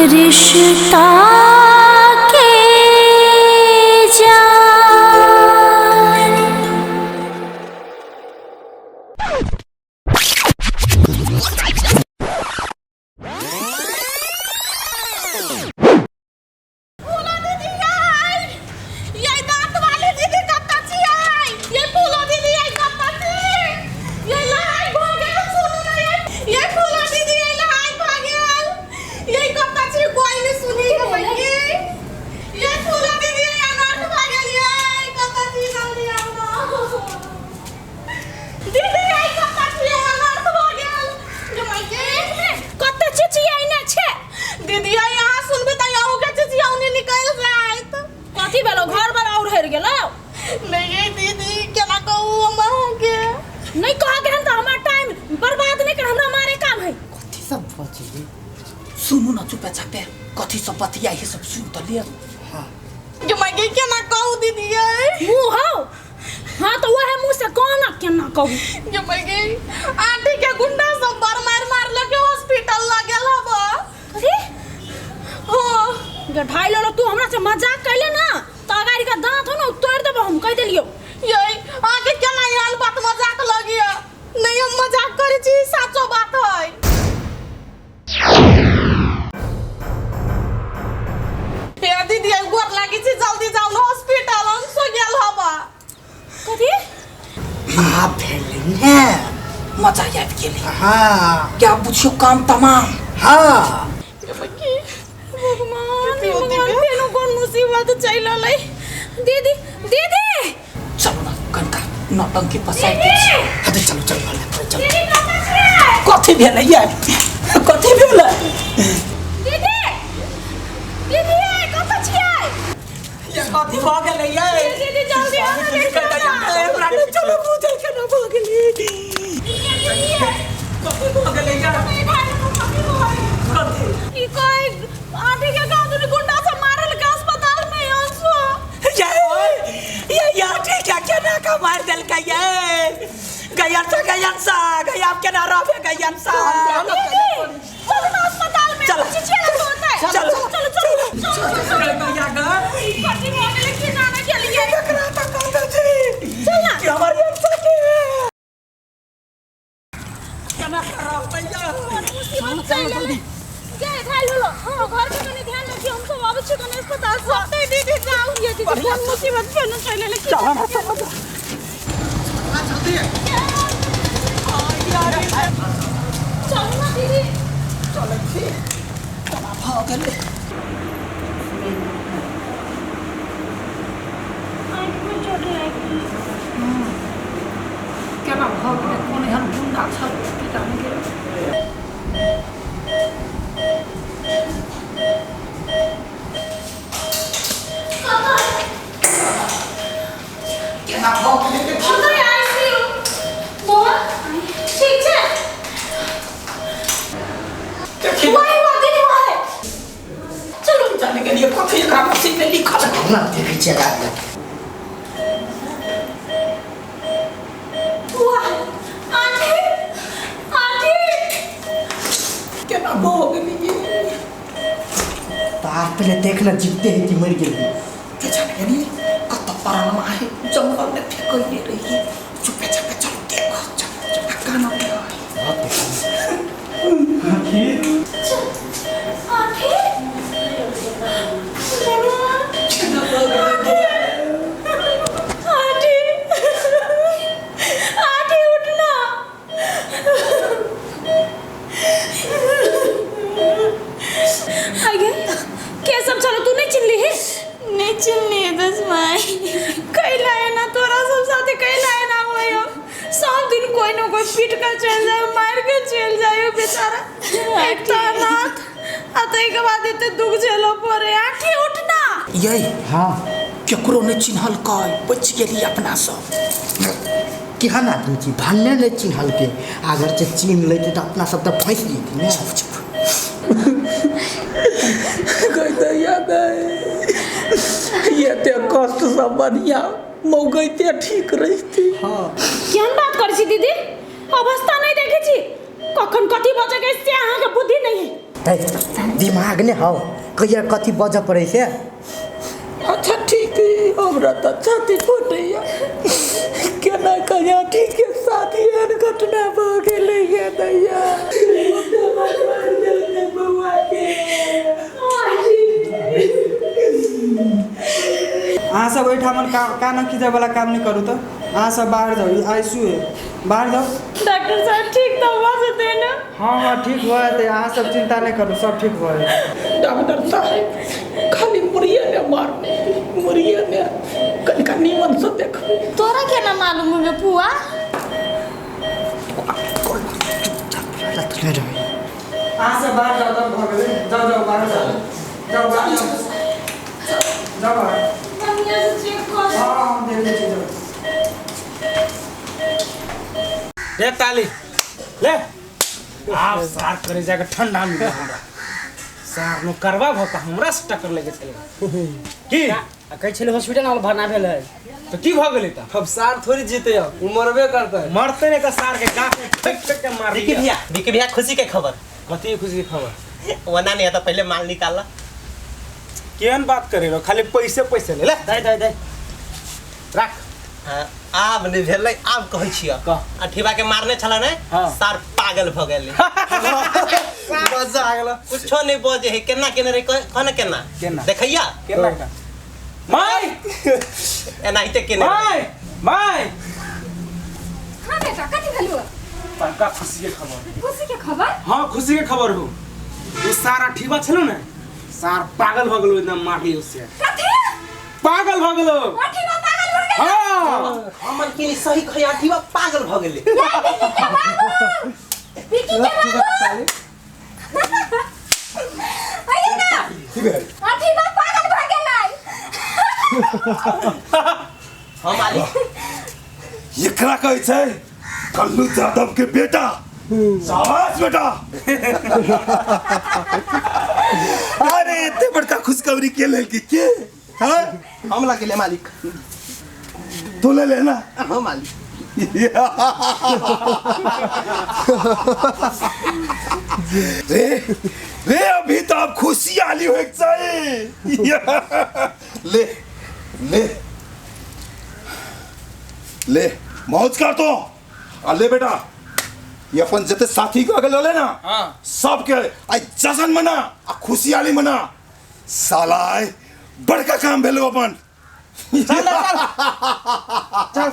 रिश्ता के जान। फूलो दीदी आई, ये दांत वाली दीदी कत्ता छी आई, ये फूलो दीदी आई कत्ता छी, ये लड़ाई भ गेल, सुनू ना ये, ये फूलो दीदी ये लड़ाई भ गेल, ये कत्ता छी कोई नहीं सुनी है ये फूलो दीदी ये अनर्थ भ गेल, ये कत्ता छी जल्दी आउ ना दीदी, आई कत्ता छी अनर्थ भ गेल जमाई के। कत्ता चिचियाइ ने छे? दीदी आई, अहाँ सुनबे त अहूँ के चिचियौनी निकलि जायत। कथी भेलो? घर पर और हेर गेलो? नहीं ये दीदी, केना कहू हम अहाँके। नहीं कह के हम त हमर टाइम बर्बाद नहीं कर, हमरा मारे काम है। कथी सब बचे? सुनू न चुपे चापे, कथी सब बतिया है सब सुन त ले। हाँ। जमाई के केना कहू दीदी ये? मुंह हो, हाँ तो वह मुंह से कह ना, केना कहू। जमाई के आंटी के गुंडा सब बड़ मार मार लके हॉस्पिटल लगेल हब। कथी? हाँ। गठाई लो, तू हमरा से मजाक कैले ना त अगाड़ी का दांत हो ना तोड़ देबो, हम कह देलियो। ये आगे केना एहन बात मजाक लगिया? नहीं, हम मजाक करै छी, साचो बात है। हे दीदी, आई गोर लागी छी, जल्दी जाउ न हॉस्पिटल, हम सो गेल हबा। कथी? आ भेलै ने। मजा आबि गेलै। हाँ। क्या बुझियो, काम तमाम। हाँ। भगवान भगवान, फेनो कोन मुसीबत चलि अलै। दीदी, दीदी। चलू ना, कनका नौटंकी पसारि दै छी। हाँ तऽ चलू चलू, हल्ला करै चलू। दीदी, कतऽ छियै? कथी भेलै ये? कथी भेलै? दीदी, दीदी, कतऽ छियै? ये कथी भऽ गेलै ये? दीदी, जल्दी आउ ना, देखियौ ना। हमरा नहि चलू बुझै केना भऽ गेलै। कथी भऽ गेलै ये? कथी? ई कोई आंटी के गाँव दुनी गुंडा से मारल के अस्पताल में अंशु। ये ये ये ठीक है, केना का मार देलकै ये? गैयन सा, गैयन सा, गैया केना रहबे गैयन सा? दीदी, चलू ना अस्पताल में। चलो। चिचिया तो होता है। चलो। चलो चलो चलो चलो। गैया गा। कथी भऽ गेलै की जाने के लिए। केकरा तक कहते छी? चल ना। कि हमर अंशा के केना रहबै ये? मुसीबत चलि एलै। गे घायल होलो, हां, घर के कनी ध्यान रखियो, हम सब आबै छी कनी अस्पताल से। ओतै दीदी जाउ। ये दीदी, कोन मुसीबत फेनो चलि एलै की चलो ना। जाने। चलो। चलू ना दीदी। चलै छी, केना भऽ गेलै? आँखि में चोट लागि गेलै। केना भऽ गेलै? कोन एहन गुंडा छल की जाने गेलै। केना भऽ गेलै देखियौ। कतऽ आईसीयू? बौआ ठीक छै? देखियौ। वही हुआ दीदी, वही। चलू, जाने गेलियै कथी एकरा नसीब में लिखल है। हमरा देखै छियै आगाँ। वाह, आंटी, आंटी। केना भऽ गेलियै? तार पहिले देख न, जीते है कि मरि गेलै। के जाने गेलियै कतऽ परानमा है, जंगल में फेकैने रहियै। चुपे चापे चलू, देख, चल चल, कान में है। आंटी, आंटी, आंटी, उठना। आगे के सब चलो, तू नहीं चिल्ली है? नहीं चिल्ली है बस माई। कैला है ना तोरा सब साथे, कैला है ना होयो? सब दिन कोई ना कोई पीट कर चल जाए, मार के चल जाए। बेचारा एक तो अनाथ आ ताहि के बाद एते दुख झेलो पड़े। आंटी, उठना। ये। हाँ। केकरो नहि चिन्हलकै, बचि गेली अपना सब। केहन आदमी छी, भन्ने नहि चिन्हलकै। अगर जे चिन्ह लैते तऽ अपना सब तऽ फँसि जैती ने। चुप चुप। दैया गए, एते कष्ट सब बढ़िया मौगैते ठीक रहिती। हाँ। केहन बात करै छी दीदी? अवस्था नहीं देखै छी, कखन कथी बचे के से अहाँके बुद्धि नहीं है। दिमाग ने हौ कहिया कथी बजऽ पड़ै से। अच्छा ठीक है, हमरा तऽ छाती फटैया केना कहिया ठीक के साथ एहन घटना भऽ गेलै ये दैया। अहाँ सब ओहिठाम कान खींचैवला काम नहि करू, तऽ अहाँ सब बाहर जाउ, ई आईसीयू है, बाहर जाउ। डॉक्टर साहब ठीक तऽ भऽ जेतै ने? हाँ हाँ ठीक भऽ जेतै, अहाँ सब चिंता नहि करू, सब ठीक भऽ जेतै। डॉक्टर साहेब खाली मुड़िए ने मारने, मुड़िए ने, कनिका नीमन से देखबै। तोरा केना मालूम हो गे फुआ? अहाँ सब बाहर जाउ, तब भऽ गेलै, जाउ जाउ बाहर जाउ, जाउ बाहर जाउ, जाउ बाहर। बढ़िया से चेक कर। हाँ हम देख लै छी, जाउ। ले ताली ले, आब सार करे जाके ठंडा मिल हमरा सार नो करवा भ के हमरा से टक्कर लगे छले की आ कहै छलै हॉस्पिटल में भरना भेल है तो की भ गेलै त? अब सार थोड़ी जीते, अब उ मरबे करतै। मरते नहीं त सार के गाँठ में ठोक ठोक के मार विकी भैया, विकी भैया खुशी के खबर। कथी खुशी के खबर? वना नहीं है तो पहले माल निकाल। केहन बात करे रो, खाली पैसे पैसे ले ले। दे दे दे राख। हाँ, आब नहीं भेलै, आब कहै छियै। कह। अठीबा के मारने छला ने, हाँ। सार पागल भ गेलै। मजा आ गेल। कुछो नहीं बजे है, केना केने रे, कह न केना। केना? देखैया? केना का? माय एनाहिते केने रहे। माय माय। हाँ बेटा, कथी भेलौ? बड़का खुशी के खबर। खुशी के खबर? हाँ खुशी के खबर हो। उ सार अठीबा छलो ने, सार पागल भ गेलो एकदम मारली उससे। कथी? पागल भ गेलो। अठीबा पागल भ गेलो? हाँ। हमर की सही कहै, अठीबा पागल भ गेलै। विकी के बाबू, आइए ना। अठीबा पागल भ गेलै। हम आली एकरा कहै छै कल्लू जादव के बेटा। शाबाश बेटा। अरे एते बड़का खुशखबरी के लेल की के? हाँ? हम लगे मालिक। तू ले लेना। हाँ मालिक। रे रे अभी तो आप खुशी आली होए के चाहिए। ले ले ले मौज कर तो। आ ले बेटा, ये अपन जते साथी के अगल ले ना, हाँ। सबके आई जश्न मना आ खुशियाली मना। साला आइ बड़का काम भेलो अपन। चल चल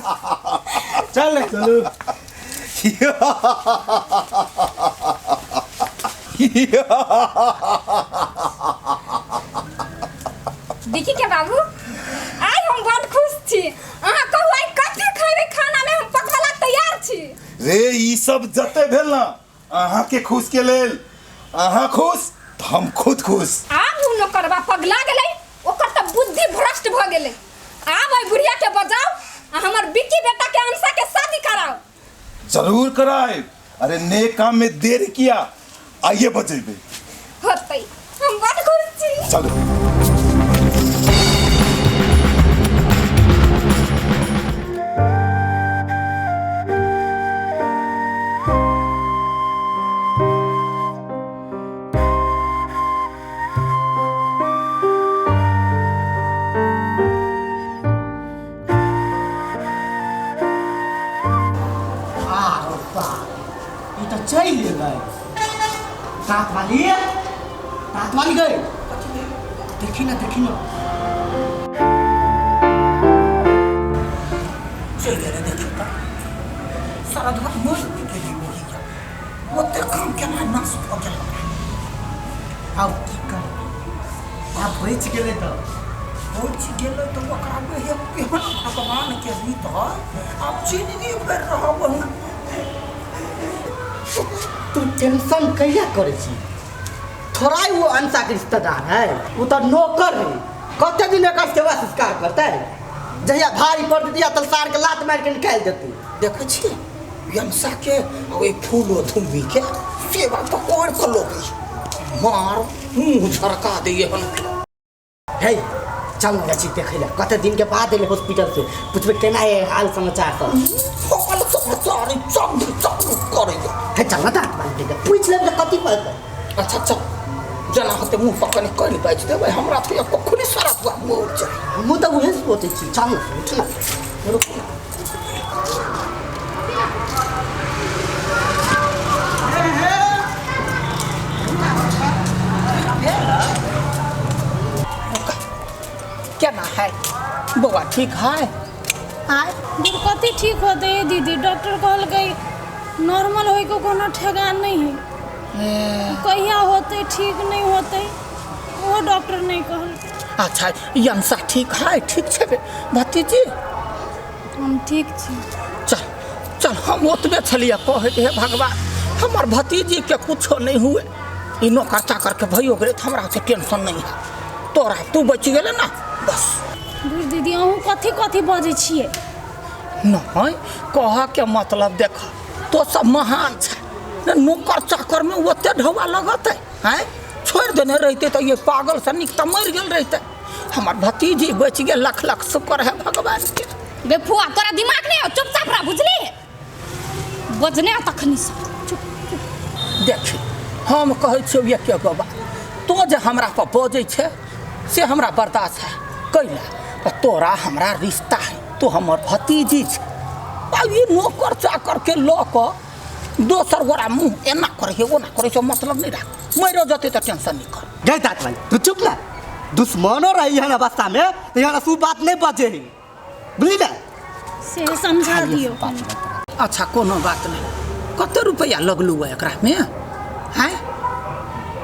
चल चलो। देखी के बाबू, आइ हम बड़ खुश छी। अहाँ कहू आइ कथी खैबै खाना में, हम पकवाला तैयार छी। रे ई सब जते भेल ना अहाँ के खुश के लेल, अहाँ खुश तो हम खुद खुश। आब उ नौकरबा पगला गेलै, ओकर तऽ बुद्धि भ्रष्ट भऽ गेलै। आब ओहि बुढ़िया के बजाउ आ हमर बिक्की बेटा के अंशा के शादी कराउ। जरूर कराए। अरे नेक काम में देर किया, आइए बजेबे। होतै, हम बड़ खुश छी। चलो। ई तऽ चलि गेलै। दाँत वाली, दाँत वाली गई। देखी ना, देखी ना। चलि गेलै, देखियौ तऽ सारा धर मरि गेलै बुढ़िया। ओते काम केना नाश भऽ गेल। आब की करबै, आब बचि गेलै तऽ। बचि गेलै तऽ ओकरा एहन भगवान के रीत है, आब जिंदगी भरि रहब। तू टेंशन कहिया करै छी? थोड़ा ही वो अंशा के रिश्तेदार है, वो तो नौकर है। कते दिन एकर सेवा संस्कार करतै? जहिया भारी पड़ दिया तऽ सार के लात मारि के निकालि देतै। देखै छी अंशा के ओहि फूलो धुम्मी के सेवा तऽ कर के लोग मार मुँह झरका दैये हन। हे चल ना छी देखै लए, कते दिन के बाद एलै हॉस्पिटल से, पुछबै केना है हाल समाचार सब। हाल समाचार चंद चंद करैया। हे चल ना दाँत बांधि के पूछि लेबै तऽ कथी पड़तै। अच्छा चल। जेना होतै मुँह पर कनि कनि बाजि देबै हमरा तऽ कखनी सारा पूरा मोर जाय। हमहूँ तऽ उहे सोचै छी। चल ने, उठ ने, रुक। केना है बौआ, ठीक है? आय कथी ठीक होतै ये दीदी? डॉक्टर कहलकै नॉर्मल होय के कोनो ठेकान नहीं है, कहिया होतै ठीक नहीं होतै वो डॉक्टर नहीं कहलकै। अच्छा ई अंशा ठीक है? ठीक छै भतीजी? हम ठीक छी। चल चल, हम ओतबे छलियै कहैत, हे भगवान हमर भतीजी के कुछो नहीं हुए, ई नौकर चाकर के भयो गेलै तऽ हमरा से टेंशन नहीं है, तोरा तू बचि गेलै ना बस। दूर दीदी, अहूँ कथी कथी बजै छियै? नहीं, कह के मतलब देख तो सब महान छै ने, नौकर चाकर में ओते ढौआ लगतै? हैं, छोड़ि देने रहिते तऽ ये पागल से नीक तऽ मरि गेल रहिते। हमर भतीजी बचि गेल, लख लख शुक्र है भगवान के। बे फुआ, तोरा दिमाग नहीं हो? चुपचाप रह, बुझली? बजने तखनी से चुप। देखी, हम कहै छियौ एके गो बात, तो जे हमरा पर बजै छै से हमरा बर्दाश्त है, कैला तऽ तोरा हमरा रिश्ता है, तू हमर भतीजी छै। आ ई नौकर चाकर के लऽ कऽ दोसर गोरा मुँह एना करै छै ओना करै छै, मतलब नहि राख, मरियो जेतै तऽ टेंशन नहि कर। गई दाँत वाली, तू चुप ना। दुश्मनो रही है अवस्था में तो यहाँ सु बात नहीं बजे है, बुझली ना? से समझा दियौ। अच्छा कोनो बात नहीं, कते रुपैआ लगलू है एकरा में? हैं,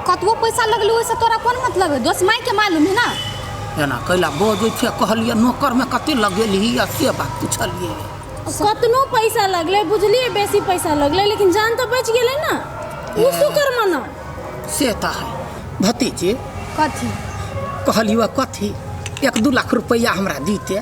कतबो पैसा लगलू ओहिसँ तोरा कोन मतलब है? दोस्त माय के मालूम है ना। एना कैला बजै छै? कहलियै नौकर में कते लगेलही आ से बात पुछलियै। कतनो पैसा लगलै बुझलियै, बेसी पैसा लगलै लेकिन जान तऽ बचि गेलै ना, ओ शुक्र मनाउ। से तऽ है भतीजी। कथी कहलियै कथी, 1-2 लाख रुपैआ हमरा दीते।